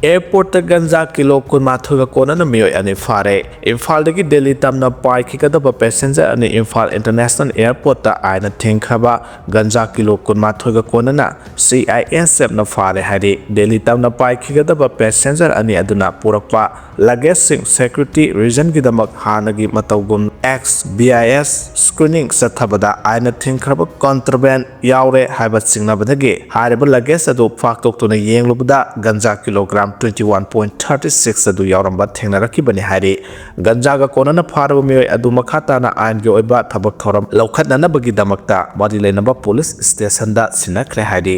Airportꯇ ꯒꯟꯖꯥ ꯀꯤꯂꯣ ꯀꯨꯟꯃꯥꯊꯣꯏꯒ ꯀꯣꯟꯅꯅ ꯃꯤꯑꯣꯏ ꯑꯅꯤ ꯐꯥꯔꯦ꯫ ꯏꯝꯐꯥꯜꯗꯒꯤ ꯗꯦꯜꯂꯤ ꯇꯝꯅ ꯄꯥꯏꯈꯤꯒꯗꯕ passenger ꯑꯅꯤ ꯏꯝꯐꯥꯜ International Airportꯇ ꯑꯥꯏꯟꯅ ꯊꯤꯡꯈ꯭ꯔꯕ ꯒꯟꯖꯥ ꯀꯤꯂꯣ ꯀꯨꯟꯃꯥꯊꯣꯏꯒ ꯀꯣꯟꯅꯅ CISFꯅ ꯐꯥꯔꯦ ꯍꯥꯏꯔꯤ꯫ ꯗꯦꯜꯂꯤ ꯇꯝꯅ ꯄꯥꯏꯈꯤꯒꯗꯕ passenger ꯑꯅꯤ ꯑꯗꯨꯅ ꯄꯨꯔꯛꯄ luggageꯁꯤꯡ security reasonꯒꯤꯗꯃꯛ ꯍꯥꯟꯅꯒꯤ ꯃꯇꯧꯒꯨꯝ XBIS screening ꯆꯠꯊꯕꯗ ꯑꯥꯏꯟꯅ ꯊꯤꯡꯈ꯭ꯔꯕ contraband ꯌꯥꯎꯔꯦ ꯍꯥꯏꯕ ꯆꯤꯡꯅꯕꯗꯒꯤ ꯍꯥꯏꯔꯤꯕ luggage ꯑꯗꯨ ꯐꯥꯛꯇꯣꯛꯇꯨꯅ ꯌꯦꯡꯂꯨꯕꯗ ganja kilogram twenty one point thirty six ꯑꯗꯨ ꯌꯥꯎꯔꯝꯕ ꯊꯦꯡꯅꯔꯛꯈꯤꯕꯅꯤ ꯍꯥꯏꯔꯤ꯫ ꯒꯟꯖꯥꯒ ꯀꯣꯟꯅꯅ ꯐꯥꯔꯕ ꯃꯤꯑꯣꯏ ꯑꯗꯨ ꯃꯈꯥ ꯇꯥꯅ ꯑꯥꯏꯟꯒꯤ ꯑꯣꯏꯕ ꯊꯕꯛ ꯊꯧꯔꯝ ꯂꯧꯈꯠꯅꯅꯕꯒꯤꯗꯃꯛꯇ ꯃꯔꯤ ꯂꯩꯅꯕ police stationꯗ ꯁꯤꯟꯅꯈ꯭ꯔꯦ ꯍꯥꯏꯔꯤ꯫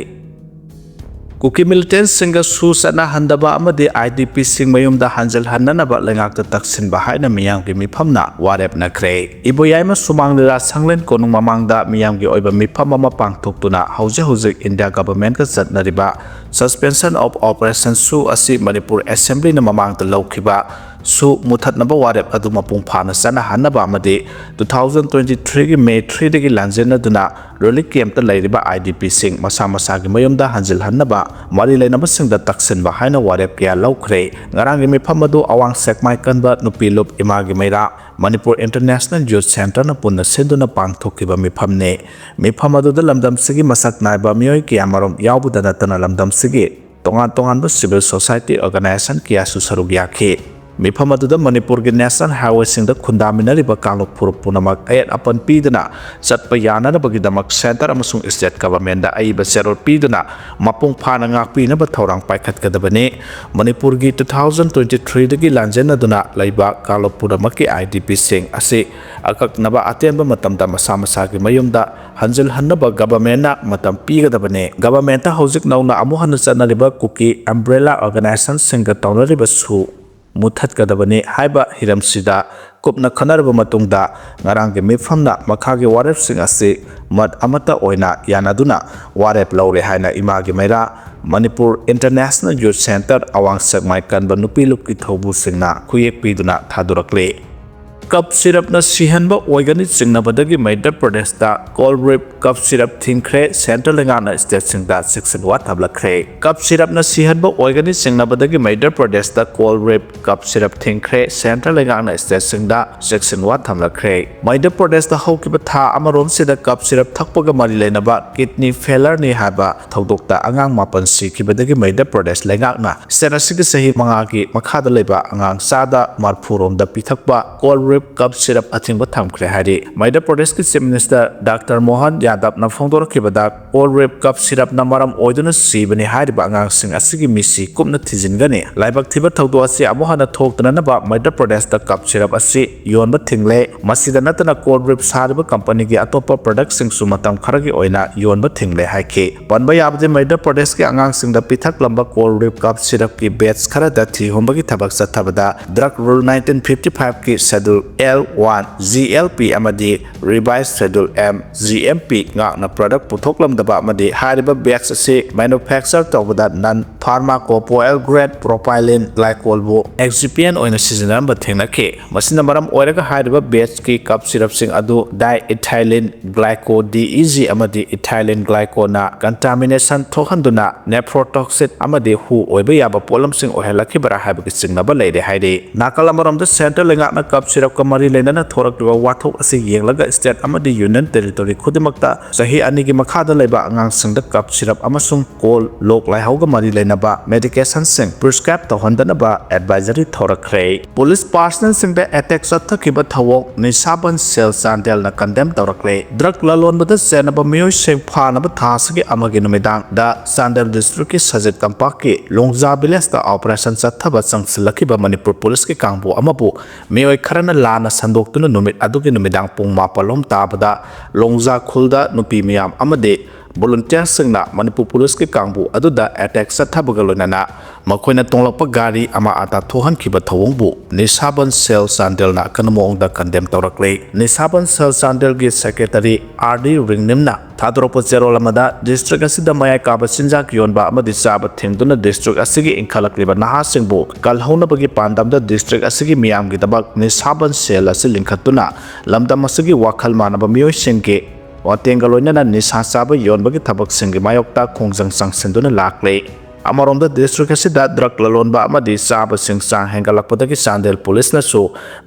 ꯀꯨꯀꯤ militantꯁꯤꯡꯒ ꯁꯨ ꯆꯠꯅꯍꯟꯗꯕ ꯑꯃꯗꯤ IDPꯁꯤꯡ ꯃꯌꯨꯝꯗ ꯍꯟꯖꯤꯜꯍꯟꯅꯅꯕ ꯂꯩꯉꯥꯛꯇ ꯇꯛꯁꯤꯟꯕ ꯍꯥꯏꯅ ꯃꯤꯌꯥꯝꯒꯤ ꯃꯤꯐꯝꯅ ꯋꯥꯔꯦꯞꯅꯈ꯭ꯔꯦ꯫ ꯏꯕꯣꯌꯥꯏꯃ ꯁꯨꯃꯥꯡ ꯂꯤꯂꯥ ꯁꯪꯂꯦꯟ ꯀꯣꯅꯨꯡ ꯃꯃꯥꯡꯗ ꯃꯤꯌꯥꯝꯒꯤ ꯑꯣꯏꯕ ꯃꯤꯐꯝ ꯑꯃ ꯄꯥꯡꯊꯣꯛꯇꯨꯅ ꯍꯧꯖꯤꯛ ꯍꯧꯖꯤꯛ India governmentꯀ ꯆꯠꯅꯔꯤꯕ suspension of operation ꯁꯨ ꯑꯁꯤ ꯃꯅꯤꯄꯨꯔ Assemblyꯅ ꯃꯃꯥꯡꯗ ꯂꯧꯈꯤꯕ ꯁꯨ ꯃꯨꯊꯠꯅꯕ ꯋꯥꯔꯦꯞ ꯑꯗꯨ ꯃꯄꯨꯡ ꯐꯥꯅ ꯆꯠꯅꯍꯟꯅꯕ ꯑꯃꯗꯤ two thousand twenty threeꯒꯤ May threeꯗꯒꯤ ꯂꯥꯟꯖꯦꯟꯅꯗꯨꯅ relief campꯇ ꯂꯩꯔꯤꯕ IDPꯁꯤꯡ ꯃꯁꯥ ꯃꯁꯥꯒꯤ ꯃꯌꯨꯝꯗ ꯍꯟꯖꯤꯜꯍꯟꯅꯕ ꯃꯔꯤ ꯂꯩꯅꯕꯁꯤꯡꯗ ꯇꯛꯁꯤꯟꯕ ꯍꯥꯏꯅ ꯋꯥꯔꯦꯞ ꯀꯌꯥ ꯂꯧꯈ꯭ꯔꯦ꯫ ꯉꯔꯥꯡꯒꯤ ꯃꯤꯐꯝ ꯑꯗꯨ ꯑꯋꯥꯡ ꯁꯦꯛꯃꯥꯏ ꯀꯟꯕ ꯅꯨꯄꯤ ꯂꯨꯞ ꯏꯃꯥꯒꯤ ꯃꯩꯔꯥ, ꯃꯅꯤꯄꯨꯔ International Youth Centreꯅ ꯄꯨꯟꯅ ꯁꯤꯟꯗꯨꯅ ꯄꯥꯡꯊꯣꯛꯈꯤꯕ ꯃꯤꯐꯝꯅꯤ꯫ ꯃꯤꯐꯝ ꯑꯗꯨꯗ ꯂꯝꯗꯝꯁꯤꯒꯤ ꯃꯁꯛ ꯅꯥꯏꯕ ꯃꯤꯑꯣꯏ ꯀꯌꯥꯃꯔꯨꯝ ꯌꯥꯎꯕꯗ ꯅꯠꯇꯅ ꯂꯝꯗꯝꯁꯤꯒꯤ ꯇꯣꯉꯥꯟ ꯇꯣꯉꯥꯟꯕ civil society organization ꯀꯌꯥꯁꯨ ꯁꯔꯨꯛ ꯌꯥꯈꯤ꯫ ꯃꯤꯐꯝ ꯑꯗꯨꯗ ꯃꯅꯤꯄꯨꯔꯒꯤ national highwayꯁꯤꯡꯗ ꯈꯨꯟꯗꯥꯃꯤꯟꯅꯔꯤꯕ ꯀꯥꯡꯂꯨꯞ ꯐꯨꯔꯨꯞ ꯄꯨꯝꯅꯃꯛ ꯑꯌꯦꯠ ꯑꯄꯟ ꯄꯤꯗꯅ ꯆꯠꯄ ꯌꯥꯅꯅꯕꯒꯤꯗꯃꯛ centre ꯑꯃꯁꯨꯡ state governmentꯗ ꯑꯏꯕ ꯆꯦꯔꯣꯜ ꯄꯤꯗꯨꯅ ꯃꯄꯨꯡ ꯐꯥꯅ ꯉꯥꯛꯄꯤꯅꯕ ꯊꯧꯔꯥꯡ ꯄꯥꯏꯈꯠꯀꯗꯕꯅꯤ꯫ ꯃꯅꯤꯄꯨꯔꯒꯤ two thousand twenty threeꯗꯒꯤ ꯂꯥꯟꯖꯦꯟꯅꯗꯨꯅ ꯂꯩꯕ ꯀꯥꯡꯂꯨꯞ ꯄꯨꯝꯅꯃꯛꯀꯤ IDPꯁꯤꯡ ꯑꯁꯤ ꯑꯀꯛꯅꯕ ꯑꯇꯦꯟꯕ ꯃꯇꯝꯗ ꯃꯁꯥ ꯃꯁꯥꯒꯤ ꯃꯌꯨꯝꯗ ꯍꯟꯖꯤꯜꯍꯟꯅꯕ governmentꯅ ꯃꯇꯝ ꯄꯤꯒꯗꯕꯅꯤ꯫ Governmentꯇ ꯍꯧꯖꯤꯛ ꯅꯧꯅ ꯑꯃꯨꯛ ꯍꯟꯅ ꯆꯠꯅꯔꯤꯕ ꯀꯨꯀꯤ umbrella organizationꯁꯤꯡꯒ ꯇꯧꯅꯔꯤꯕ ꯁꯨ ꯃꯨꯊꯠꯀꯗꯕꯅꯤ ꯍꯥꯏꯕ ꯍꯤꯔꯝꯁꯤꯗ ꯀꯨꯞꯅ ꯈꯟꯅꯔꯕ ꯃꯇꯨꯡꯗ ꯉꯔꯥꯡꯒꯤ ꯃꯤꯐꯝꯅ ꯃꯈꯥꯒꯤ ꯋꯥꯔꯦꯞꯁꯤꯡ ꯑꯁꯤ ꯃꯠ ꯑꯃꯠꯇ ꯑꯣꯏꯅ ꯌꯥꯅꯗꯨꯅ ꯋꯥꯔꯦꯞ ꯂꯧꯔꯦ ꯍꯥꯏꯅ ꯏꯃꯥꯒꯤ ꯃꯩꯔꯥ ꯃꯅꯤꯄꯨꯔ ꯏꯟꯇꯔꯅꯦꯁꯅꯦꯜ ꯌꯨꯊ ꯁꯦꯟꯇꯔ ꯑꯋꯥꯡ ꯁꯦꯛꯃꯥꯏ ꯀꯟꯕ ꯅꯨꯄꯤ ꯂꯨꯞꯀꯤ ꯊꯧꯕꯨꯁꯤꯡꯅ ꯈꯨꯌꯦꯛ ꯄꯤꯗꯨꯅ ꯊꯥꯗꯣꯔꯛꯂꯤ꯫ ꯀꯞ ꯁꯤꯔꯞꯅ ꯁꯤꯍꯟꯕ ꯑꯣꯏꯒꯅꯤ ꯆꯤꯡꯅꯕꯗꯒꯤ ꯃꯩꯗ꯭ꯌ ꯄ꯭ꯔꯗꯦꯁꯇ ꯀꯣꯜ ꯔꯦꯞ ꯀꯞ ꯁꯤꯔꯞ ꯊꯤꯡꯈ꯭ꯔꯦ꯫ ꯁꯦꯟꯇ꯭ꯔꯦꯜ ꯂꯩꯉꯥꯛꯅ ꯁ꯭ꯇꯦꯠꯁꯤꯡꯗ ꯆꯦꯛꯁꯤꯟꯋꯥ ꯊꯝꯂꯛꯈ꯭ꯔꯦ꯫ ꯀꯞ ꯁꯤꯔꯞꯅ ꯁꯤꯍꯟꯕ ꯑꯣꯏꯒꯅꯤ ꯆꯤꯡꯅꯕꯗꯒꯤ ꯃꯩꯗ꯭ꯌ ꯄ꯭ꯔꯗꯦꯁꯇ ꯀꯣꯜ ꯔꯦꯞ ꯀꯞ ꯁꯤꯔꯞ ꯊꯤꯡꯈ꯭ꯔꯦ꯫ ꯁꯦꯟꯇ꯭ꯔꯦꯜ ꯂꯩꯉꯥꯛꯅ ꯁ꯭ꯇꯦꯠꯁꯤꯡꯗ ꯆꯦꯛꯁꯤꯟꯋꯥ ꯊꯝꯂꯛꯈ꯭ꯔꯦ꯫ ꯃꯩꯗ꯭ꯌ ꯄ꯭ꯔꯗꯦꯁꯇ ꯍꯧꯈꯤꯕ ꯊꯥ ꯑꯃꯔꯣꯝꯁꯤꯗ ꯀꯞ ꯁꯤꯔꯞ ꯊꯛꯄꯒ ꯃꯔꯤ ꯂꯩꯅꯕ ꯀꯤꯗꯅꯤ ꯐꯦꯂꯔꯅꯤ ꯍꯥꯏꯕ ꯊꯧꯗꯣꯛꯇ ꯑꯉꯥꯡ ꯃꯥꯄꯟ ꯁꯤꯈꯤꯕꯗꯒꯤ ꯃꯩꯗ꯭ꯌ ꯄ꯭ꯔꯗꯦꯁ ꯂꯩꯉꯥꯛꯅ ꯁ꯭ꯇꯦꯠ ꯑꯁꯤꯒꯤ ꯆꯍꯤ ꯃꯉꯥꯒꯤ ꯃꯈꯥꯗ ꯂꯩꯕ ꯑꯉꯥꯡ ꯆꯥꯗ ꯃꯔꯐꯨ ꯔꯣꯝꯗ ꯄꯤꯊꯛꯄ ꯀꯣꯜ ꯔꯦꯞ ꯀꯞ ꯁꯤꯔꯞ ꯑꯊꯤꯡꯕ ꯊꯝꯈ꯭ꯔꯦ ꯍꯥꯏꯔꯤ꯫ ꯃꯩꯗ꯭ꯌ ꯄ꯭ꯔꯗꯦꯁꯀꯤ ꯆꯤꯐ ꯃꯤꯅꯤꯁꯇꯔ ꯗꯥꯛꯇꯔ ꯃꯣꯍꯟ ꯌꯥꯗꯕꯅ ꯐꯣꯡꯗꯣꯔꯛꯈꯤꯕꯗ, ꯀꯣꯜ ꯔꯦꯞ ꯀꯞ ꯁꯤꯔꯞꯅ ꯃꯔꯝ ꯑꯣꯏꯗꯨꯅ ꯁꯤꯕꯅꯤ ꯍꯥꯏꯔꯤꯕ ꯑꯉꯥꯡꯁꯤꯡ ꯑꯁꯤꯒꯤ ꯃꯤꯁꯤ ꯀꯨꯞꯅ ꯊꯤꯖꯤꯟꯒꯅꯤ꯫ ꯂꯥꯏꯕꯛ ꯊꯤꯕ ꯊꯧꯗꯣꯛ ꯑꯁꯤ ꯑꯃꯨꯛ ꯍꯟꯅ ꯊꯣꯛꯇꯅꯅꯕ ꯃꯩꯗ꯭ꯌ ꯄ꯭ꯔꯗꯦꯁꯇ ꯀꯞ ꯁꯤꯔꯞ ꯑꯁꯤ ꯌꯣꯟꯕ ꯊꯤꯡꯂꯦ꯫ ꯃꯁꯤꯗ ꯅꯠꯇꯅ ꯀꯣꯜ ꯔꯦꯞ ꯁꯥꯔꯤꯕ ꯀꯝꯄꯅꯤꯒꯤ ꯑꯇꯣꯞꯄ ꯄ꯭ꯔꯗꯛꯁꯤꯡꯁꯨ ꯃꯇꯝ ꯈꯔꯒꯤ ꯑꯣꯏꯅ ꯌꯣꯟꯕ ꯊꯤꯡꯂꯦ ꯍꯥꯏꯈꯤ꯫ ꯄꯟꯕ ꯌꯥꯕꯗꯤ, ꯃꯩꯗ꯭ꯌ ꯄ꯭ꯔꯗꯦꯁꯀꯤ ꯑꯉꯥꯡꯁꯤꯡꯗ ꯄꯤꯊꯛꯂꯝꯕ ꯀꯣꯜ ꯔꯦꯞ ꯀꯞ ꯁꯤꯔꯞꯀꯤ ꯕꯦꯆ ꯈꯔꯗ ꯊꯤꯍꯨꯝꯕꯒꯤ ꯊꯕꯛ ꯆꯠꯊꯕꯗ ꯗ꯭ꯔꯒ ꯔꯨꯜ ꯅꯥꯏꯟꯇꯤꯟ ꯐꯤꯐꯇꯤ ꯐꯥꯏꯚꯀꯤ schedule L one, G L P ꯑꯃꯗꯤ revised schedule M, G M P ꯉꯥꯛꯅ ꯄ꯭ꯔꯗꯛ ꯄꯨꯊꯣꯛꯂꯝꯗꯕ ꯑꯃꯗꯤ ꯍꯥꯏꯔꯤꯕ ꯕꯦꯆ ꯑꯁꯤ ꯃꯦꯅꯨꯐꯦꯛꯆꯔ ꯇꯧꯕꯗ ꯅꯟ ꯐꯥꯔꯃꯥꯀꯣꯄꯣꯏꯜ ꯒ꯭ꯔꯦꯗ ꯄ꯭ꯔꯣꯄꯥꯏꯂꯤꯟ ꯒ꯭ꯂꯥꯏꯀꯣꯜꯕꯨ ꯑꯦꯛꯁꯤꯄꯤꯌꯦꯟ ꯑꯣꯏꯅ ꯁꯤꯖꯤꯟꯅꯔꯝꯕ ꯊꯦꯡꯅꯈꯤ꯫ ꯃꯁꯤꯅ ꯃꯔꯝ ꯑꯣꯏꯔꯒ ꯍꯥꯏꯔꯤꯕ ꯕꯦꯆꯀꯤ ꯀꯞ ꯁꯤꯔꯞꯁꯤꯡ ꯑꯗꯨ ꯗꯥꯏ ꯏꯊꯥꯏꯂꯤꯟ ꯒ꯭ꯂꯥꯏꯀꯣ, ꯗꯤ ꯏ ꯖꯤ, ꯑꯃꯗꯤ ꯏꯊꯥꯏꯂꯤꯟ ꯒ꯭ꯂꯥꯏꯀꯣꯅ ꯀꯟꯇꯥꯃꯤꯅꯦꯁꯟ ꯊꯣꯛꯍꯟꯗꯨꯅ ꯅꯦꯐ꯭ꯔꯣꯇꯣꯛꯁꯤꯟ ꯑꯃꯗꯤ ꯍꯨ ꯑꯣꯏꯕ ꯌꯥꯕ ꯄꯣꯠꯂꯝꯁꯤꯡ ꯑꯣꯏꯍꯜꯂꯛꯈꯤꯕ꯭ꯔꯥ ꯍꯥꯏꯕꯒꯤ ꯆꯤꯡꯅꯕ ꯂꯩꯔꯦ ꯍꯥꯏꯔꯤ꯫ ꯅꯥꯀꯜ ꯑꯃꯔꯣꯝꯗ, ꯁꯦꯟꯇ꯭ꯔꯦꯜ ꯂꯩꯉꯥꯛꯅ ꯀꯞ ꯁꯤꯔꯞꯀ ꯃꯔꯤ ꯂꯩꯅꯅ ꯊꯣꯔꯛꯂꯤꯕ ꯋꯥꯊꯣꯛ ꯑꯁꯤ ꯌꯦꯡꯂꯒ ꯁ꯭ꯇꯦꯠ ꯑꯃꯗꯤ ꯌꯨꯅꯤꯌꯟ ꯇꯦꯔꯤꯇꯣꯔꯤ ꯈꯨꯗꯤꯡꯃꯛꯇ ꯆꯍꯤ ꯑꯅꯤꯒꯤ ꯃꯈꯥꯗ ꯂꯩꯕ ꯑꯉꯥꯡꯁꯤꯡꯗ ꯀꯞ ꯁꯤꯔꯞ ꯑꯃꯁꯨꯡ ꯀꯣꯜ ꯂꯣꯛ ꯂꯥꯏꯍꯧꯒ ꯃꯔꯤ ꯂꯩꯅꯕ ꯃꯦꯗꯤꯀꯦꯁꯟꯁꯤꯡ ꯄ꯭ꯔꯤꯁꯀ꯭ꯔꯥꯏꯕ ꯇꯧꯍꯟꯗꯅꯕ ꯑꯦꯗꯚꯥꯏꯖꯔꯤ ꯊꯣꯔꯛꯈ꯭ꯔꯦ꯫ ꯄꯨꯂꯤꯁ ꯄꯥꯔꯁꯅꯦꯜꯁꯤꯡꯗ ꯑꯦꯇꯦꯛ ꯆꯠꯊꯈꯤꯕ ꯊꯧꯑꯣꯡ ꯅꯤꯁꯥꯕꯟ ꯁꯦꯜ ꯆꯥꯟꯗꯦꯜꯅ ꯀꯟꯗꯦꯝ ꯇꯧꯔꯛꯂꯦ꯫ ꯗ꯭ꯔꯒ ꯂꯂꯣꯟꯕꯗ ꯆꯦꯟꯅꯕ ꯃꯤꯑꯣꯏꯁꯤꯡ ꯐꯥꯅꯕ ꯊꯥ ꯑꯁꯤꯒꯤ ꯑꯃꯒꯤ ꯅꯨꯃꯤꯗꯥꯡꯗ ꯆꯥꯟꯗꯦꯜ ꯗꯤꯁꯇ꯭ꯔꯤꯛꯀꯤ ꯁꯖꯤꯠ ꯇꯝꯄꯥꯛꯀꯤ ꯂꯣꯡꯖꯥ ꯚꯤꯂꯦꯖꯇ ꯑꯣꯄꯔꯦꯁꯟ ꯆꯠꯊꯕ ꯆꯪꯁꯤꯜꯂꯛꯈꯤꯕ ꯃꯅꯤꯄꯨꯔ ꯄꯨꯂꯤꯁꯀꯤ ꯀꯥꯡꯕꯨ ꯑꯃꯕꯨ ꯃꯤꯑꯣꯏ ꯈꯔꯅ ꯂꯥꯟꯅ ꯁꯟꯗꯣꯛꯇꯨꯅ ꯅꯨꯃꯤꯠ ꯑꯗꯨꯒꯤ ꯅꯨꯃꯤꯗꯥꯡ ꯄꯨꯡ ꯃꯥꯄꯜ ꯂꯣꯝ ꯇꯥꯕꯗ ꯂꯣꯡꯖꯥ ꯈꯨꯜꯗ ꯅꯨꯄꯤ ꯃꯌꯥꯝ ꯑꯃꯗꯤ ꯚꯣꯂꯨꯟꯇꯤꯌꯔꯁꯤꯡꯅ ꯃꯅꯤꯄꯨꯔ ꯄꯨꯂꯤꯁꯀꯤ ꯀꯥꯡꯕꯨ ꯑꯗꯨꯗ ꯑꯦꯇꯦꯛ ꯆꯠꯊꯕꯒ ꯂꯣꯏꯅꯅ ꯃꯈꯣꯏꯅ ꯇꯣꯡꯂꯛꯄ ꯒꯥꯔꯤ ꯑꯃ ꯑꯥꯇꯥ ꯊꯣꯛꯍꯟꯈꯤꯕ ꯊꯧꯑꯣꯡꯕꯨ ꯅꯤꯁꯥꯕꯟ ꯁꯦꯜ ꯆꯥꯟꯗꯦꯜꯅ ꯑꯀꯟꯕ ꯃꯑꯣꯡꯗ ꯀꯟꯗꯦꯝ ꯇꯧꯔꯛꯂꯤ꯫ ꯅꯤꯁꯥꯕꯟ ꯁꯦꯜ ꯆꯥꯟꯗꯦꯜꯒꯤ ꯁꯦꯀ꯭ꯔꯦꯇꯔꯤ ꯑꯥꯔ ꯗꯤ ꯔꯤꯡꯅꯤꯝꯅ ꯊꯥꯗꯣꯔꯛꯄ ꯆꯦꯔꯣꯜ ꯑꯃꯗ, ꯗꯤꯁꯇ꯭ꯔꯤꯛ ꯑꯁꯤꯗ ꯃꯌꯥꯏ ꯀꯥꯕ ꯆꯤꯟꯖꯥꯛ ꯌꯣꯟꯕ ꯑꯃꯗꯤ ꯆꯥꯕ ꯊꯤꯡꯗꯨꯅ ꯗꯤꯁꯇ꯭ꯔꯤꯛ ꯑꯁꯤꯒꯤ ꯏꯟꯈꯠꯂꯛꯂꯤꯕ ꯅꯍꯥꯁꯤꯡꯕꯨ ꯀꯜꯍꯧꯅꯕꯒꯤ ꯄꯥꯟꯗꯝꯗ ꯗꯤꯁꯇ꯭ꯔꯤꯛ ꯑꯁꯤꯒꯤ ꯃꯤꯌꯥꯝꯒꯤꯗꯃꯛ ꯅꯤꯁꯥꯕꯟ ꯁꯦꯜ ꯑꯁꯤ ꯂꯤꯡꯈꯠꯇꯨꯅ ꯂꯝꯗꯝ ꯑꯁꯤꯒꯤ ꯋꯥꯈꯜ ꯃꯥꯟꯅꯕ ꯃꯤꯑꯣꯏꯁꯤꯡꯒꯤ ꯃꯇꯦꯡꯒ ꯂꯣꯏꯅꯅ ꯅꯤꯁꯥ ꯆꯥꯕ ꯌꯣꯟꯕꯒꯤ ꯊꯕꯛꯁꯤꯡꯒꯤ ꯃꯥꯌꯣꯛꯇ ꯈꯣꯡꯖꯪ ꯆꯪꯁꯤꯟꯗꯨꯅ ꯂꯥꯛꯂꯤ꯫ ꯑꯃꯔꯣꯝꯗ, ꯗꯤꯁꯇ꯭ꯔꯤꯛ ꯑꯁꯤꯗ ꯗ꯭ꯔꯒ ꯂꯂꯣꯟꯕ ꯑꯃꯗꯤ ꯆꯥꯕꯁꯤꯡ ꯆꯥꯡ ꯍꯦꯟꯒꯠꯂꯛꯄꯗꯒꯤ ꯆꯥꯟꯗꯦꯜ ꯄꯨꯂꯤꯁꯅꯁꯨ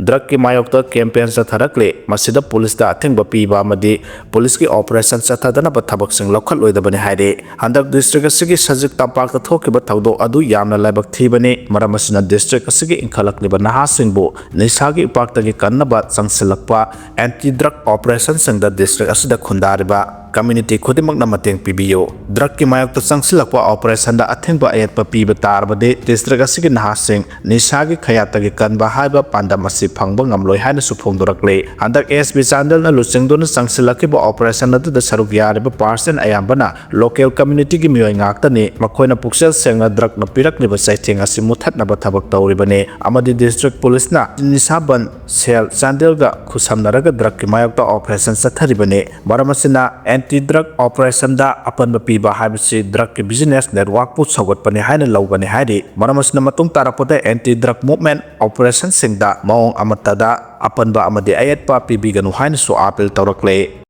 ꯗ꯭ꯔꯒꯀꯤ ꯃꯥꯌꯣꯛꯇ ꯀꯦꯝꯄꯦꯟ ꯆꯠꯊꯔꯛꯂꯤ꯫ ꯃꯁꯤꯗ ꯄꯨꯂꯤꯁꯇ ꯑꯊꯤꯡꯕ ꯄꯤꯕ ꯑꯃꯗꯤ ꯄꯨꯂꯤꯁꯀꯤ ꯑꯣꯄꯔꯦꯁꯟ ꯆꯠꯊꯗꯅꯕ ꯊꯕꯛꯁꯤꯡ ꯂꯧꯈꯠꯂꯣꯏꯗꯕꯅꯤ ꯍꯥꯏꯔꯤ꯫ ꯍꯟꯗꯛ ꯗꯤꯁꯇ꯭ꯔꯤꯛ ꯑꯁꯤꯒꯤ ꯁꯖꯤꯛ ꯇꯝꯄꯥꯛꯇ ꯊꯣꯛꯈꯤꯕ ꯊꯧꯗꯣꯛ ꯑꯗꯨ ꯌꯥꯝꯅ ꯂꯥꯏꯕꯛ ꯊꯤꯕꯅꯤ꯫ ꯃꯔꯝ ꯑꯁꯤꯅ, ꯗꯤꯁꯇ꯭ꯔꯤꯛ ꯑꯁꯤꯒꯤ ꯏꯟꯈꯠꯂꯛꯂꯤꯕ ꯅꯍꯥꯁꯤꯡꯕꯨ ꯅꯤꯁꯥꯒꯤ ꯏꯄꯥꯛꯇꯒꯤ ꯀꯟꯅꯕ ꯆꯪꯁꯤꯜꯂꯛꯄ ꯑꯦꯟꯇꯤ ꯗ꯭ꯔꯒ ꯑꯣꯄꯔꯦꯁꯟꯁꯤꯡꯗ ꯗꯤꯁꯇ꯭ꯔꯤꯛ ꯑꯁꯤꯗ ꯈꯨꯟꯗꯥꯔꯤꯕ ꯀꯝꯃ꯭ꯌꯨꯅꯤꯇꯤ ꯈꯨꯗꯤꯡꯃꯛꯅ ꯃꯇꯦꯡ ꯄꯤꯕꯤꯌꯨ꯫ ꯗ꯭ꯔꯒꯀꯤ ꯃꯥꯌꯣꯛꯇ ꯆꯪꯁꯤꯜꯂꯛꯄ ꯑꯣꯄꯔꯦꯁꯟꯗ ꯑꯊꯤꯡꯕ ꯑꯌꯦꯠꯄ ꯄꯤꯕ ꯇꯥꯔꯕꯗꯤ, ꯗꯤꯁꯇ꯭ꯔꯤꯛ ꯑꯁꯤꯒꯤ ꯅꯍꯥꯁꯤꯡ ꯅꯤꯁꯥꯒꯤ ꯈꯌꯥꯠꯇꯒꯤ ꯀꯟꯕ ꯍꯥꯏꯕ ꯄꯥꯟꯗꯝ ꯑꯁꯤ ꯐꯪꯕ ꯉꯝꯂꯣꯏ ꯍꯥꯏꯅꯁꯨ ꯐꯣꯡꯗꯣꯔꯛꯂꯤ꯫ ꯍꯟꯗꯛ ꯑꯦꯁ ꯄꯤ ꯆꯥꯟꯗꯦꯜꯅ ꯂꯨꯆꯤꯡꯗꯨꯅ ꯆꯪꯁꯤꯜꯂꯛꯈꯤꯕ ꯑꯣꯄꯔꯦꯁꯟ ꯑꯗꯨꯗ ꯁꯔꯨꯛ ꯌꯥꯔꯤꯕ ꯄꯥꯔꯁꯟ ꯑꯌꯥꯝꯕꯅ ꯂꯣꯀꯦꯜ ꯀꯝꯃ꯭ꯌꯨꯅꯤꯇꯤꯒꯤ ꯃꯤꯑꯣꯏ ꯉꯥꯛꯇꯅꯤ꯫ ꯃꯈꯣꯏꯅ ꯄꯨꯛꯆꯦꯜ ꯁꯦꯡꯅ ꯗ꯭ꯔꯒꯅ ꯄꯤꯔꯛꯂꯤꯕ ꯆꯩꯊꯦꯡ ꯑꯁꯤ ꯃꯨꯠꯊꯠꯅꯕ ꯊꯕꯛ ꯇꯧꯔꯤꯕꯅꯤ ꯑꯃꯗꯤ ꯗꯤꯁꯇ꯭ꯔꯤꯛ ꯄꯨꯂꯤꯁꯅ ꯅꯤꯁꯥꯕꯟ ꯁꯦꯜ ꯆꯥꯟꯗꯦꯜꯒ ꯈꯨꯠꯁꯝꯅꯔꯒ ꯗ꯭ꯔꯒꯀꯤ ꯃꯥꯌꯣꯛꯇ ꯑꯣꯄꯔꯦꯁꯟ ꯆꯠꯊꯔꯤꯕꯅꯤ꯫ ꯃꯔꯝ ꯑꯁꯤꯅ, ꯑꯦꯟꯇꯤ ꯗ꯭ꯔꯒ ꯑꯣꯄꯔꯦꯁꯟꯗ ꯑꯄꯟꯕ ꯄꯤꯕ ꯍꯥꯏꯕꯁꯤ ꯗ꯭ꯔꯒꯀꯤ ꯕꯤꯖꯤꯅꯦꯁ ꯅꯦꯠꯋꯥꯔꯛꯄꯨ ꯁꯧꯒꯠꯄꯅꯤ ꯍꯥꯏꯅ ꯂꯧꯒꯅꯤ ꯍꯥꯏꯔꯤ꯫ ꯃꯔꯝ ꯑꯁꯤꯅ, ꯃꯇꯨꯡ ꯇꯥꯔꯛꯄꯗ ꯑꯦꯟꯇꯤ ꯗ꯭ꯔꯒ ꯃꯨꯚꯃꯦꯟ ꯑꯣꯄꯔꯦꯁꯟꯁꯤꯡꯗ ꯃꯑꯣꯡ ꯑꯃꯠꯇꯗ ꯑꯄꯟꯕ ꯑꯃꯗꯤ ꯑꯌꯦꯠꯄ ꯄꯤꯕꯤꯒꯅꯨ ꯍꯥꯏꯅꯁꯨ ꯑꯥꯄꯤꯜ ꯇꯧꯔꯛꯂꯦ꯫